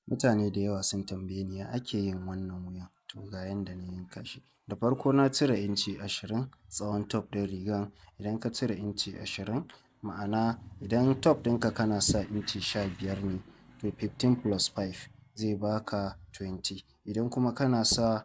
Mutane da yawa sun tambaye ni ya ake yin wannan wuyan, to ga yanda na yanka shi. Da farko na cire inci 20 tsawon top ɗin rigan, idan ka cire inci 20, ma'ana idan top ɗinka kana sa inci 15 ne, to 15 plus 5 zai baka 20. Idan kuma kana sa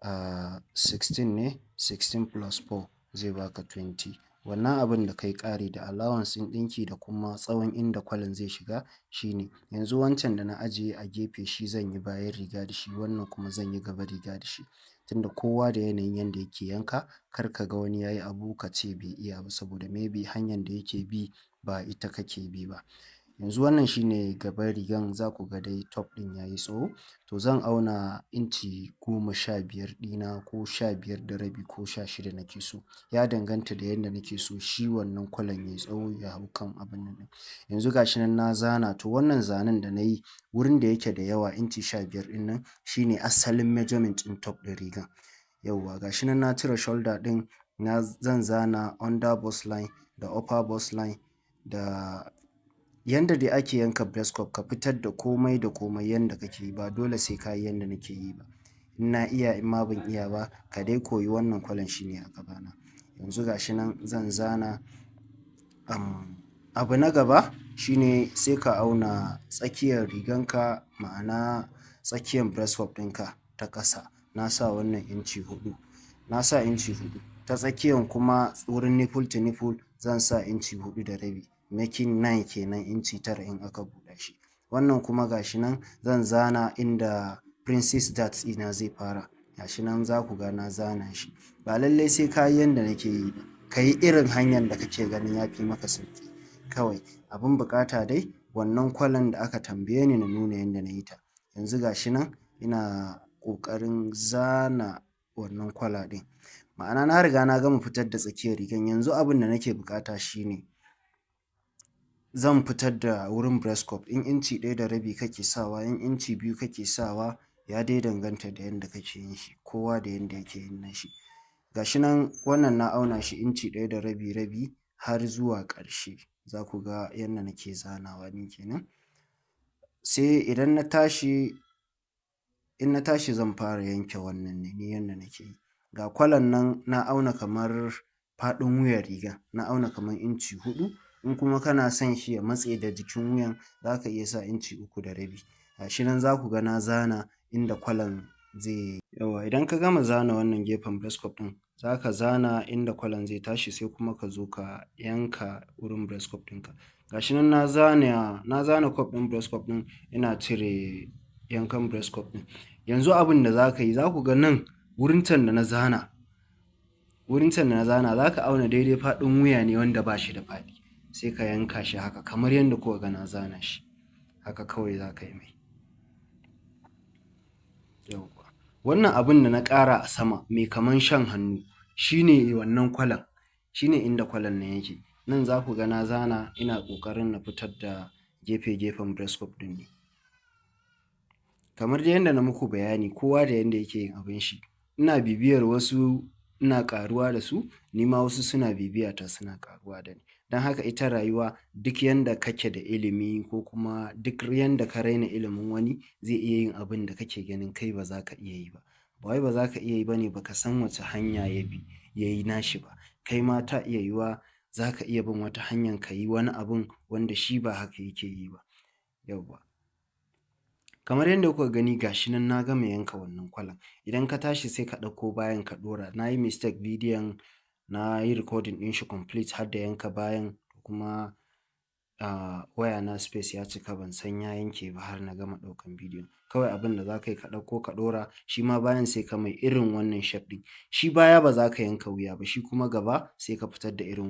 16 ne, 16 plus 4 zai baka 20. Wannan abin da kai ƙari da allowance ɗin ɗinki da kuma tsawon inda kwalan zai shiga shi ne. Yanzu wancan da na ajiye a gefe, shi zan yi bayan riga da shi, wannan kuma zan yi gaban riga da shi. Tunda kowa da yanayin yanda yake yanka, kar ka ga wani ya yi abu ka ce bai iya ba, saboda maybe hanyan da yake bi ba ita kake bi ba. Yanzu wannan shi ne gaban rigan, za ku ga dai top ɗin ya yi tsawo. To zan auna inci 15 ɗina, ko 15.5, ko 16 nake so. Ya danganta da yanda nake so shi wannan kwalan ya yi tsawo, ya hau kan abun nan ɗin. Yanzu ga shi nan na zana, to wannan zanen da na yi, wurin da yake da yawa, inci 15 ɗin nan, shi ne asalin measurement ɗin top ɗin rigan. Yawwa, ga shi nan na cire shoulder ɗin, na zan zana under bust line da upper bust line da yanda dai ake yanka breast cup, ka fitar da komai da komai yanda kake yi, ba dole sai ka yi yanda nake yi ba. In na iya, in ma ban iya ba, ka dai koyi wannan kwalan, shi ne a gabana. Yanzu ga shi nan zan zana. Abu na gaba shi ne sai ka auna tsakiyar riganka, ma'ana tsakiyar breast cup ɗinka ta ƙasa. Na sa wannan inci 4, na sa inci 4. Ta tsakiyan kuma, wurin nipple to nipple, zan sa inci 4.5, making 9 kenan, inci 9 in aka buɗa shi. Wannan kuma ga shi nan zan zana inda princess dart ɗina zai fara. Ga shi nan za ku ga na zana shi. Ba lallai sai ka yi yanda nake yi ba, ka yi irin hanyan da kake ganin ya fi maka sauƙi. Kawai abin buƙata dai, wannan kwalan da aka tambaye ni na nuna yanda na yi ta. Yanzu ga shi nan ina ƙoƙarin zana wannan kwala ɗin, ma'ana na riga na gama fitar da tsakiyar rigan. Yanzu abin da nake buƙata shi ne zan fitar da wurin breast cup. In inci 1.5 kake sawa, in inci 2 kake sawa, ya dai danganta da yanda kake yin shi, kowa da yanda yake yin nashi. Ga shi nan wannan na auna shi inci 1.5 rabi har zuwa ƙarshe. Za ku ga yanda nake zanawa ni kenan. Sai idan na tashi, in na tashi zan fara yanke wannan ne. Ni yanda nake yi, ga kwalan nan na auna kamar faɗin wuyan rigan, na auna kamar inci 4. In kuma kana son shi ya matse da jikin wuyan, za ka iya sa inci 3.5. Ga shi nan za ku ga na zana inda kwalan zai. Yawwa, idan ka gama zana wannan gefen breast cup ɗin, za ka zana inda kwalan zai tashi, sai kuma ka zo ka yanka wurin breast cup ɗinka. Ga shi nan na zana, na zana cup ɗin breast cup ɗin, ina cire yankan breast cup ɗin. Yanzu abin da za ka yi, za ku ga nan wurin can da na zana, wurin can da na zana, za ka auna daidai faɗin wuya ne wanda ba shi da faɗi, sai ka yanka shi haka kamar yadda kuka ga na zana shi. Haka kawai za ka yi mai. Yawwa, wannan abin da na ƙara a sama mai kaman shan hannu shi ne wannan kwalan, shi ne inda kwalan nan yake. Nan za ku ga na zana, ina ƙoƙarin na fitar da gefe gefen breast cup ɗin ne. Kamar dai yanda na muku bayani, kowa da yanda yake yin abin shi. Ina bibiyar wasu, ina ƙaruwa da su, ni ma wasu suna bibiya ta, suna ƙaruwa da ni. Don haka ita rayuwa, duk yanda kake da ilimi ko kuma duk yanda ka raina ilimin wani, zai iya yin abin da kake ganin kai ba za ka iya yi ba. Ba wai ba za ka iya yi ba ne, ba ka san wace hanya ya bi ya yi nashi ba. Kai ma ta iya yiwuwa za ka iya bin wata hanyan ka yi wani abun wanda shi ba haka yake yi ba. Yawwa. Kamar yadda kuka gani, ga shi nan na gama yanka wannan kwalan. Idan ka tashi, sai ka ɗauko bayan ka ɗora. Na yi mistake, bidiyon na yi recording ɗin shi complete har da yanka bayan, kuma wayana space ya cika, ban san ya yanke ba har na gama ɗaukan bidiyon. Kawai abin da za ka yi, ka ɗauko ka ɗora. Shi ma bayan sai ka mai irin wannan shape ɗin. Shi baya ba za ka yanka wuya ba, shi kuma gaba sai ka fitar da irin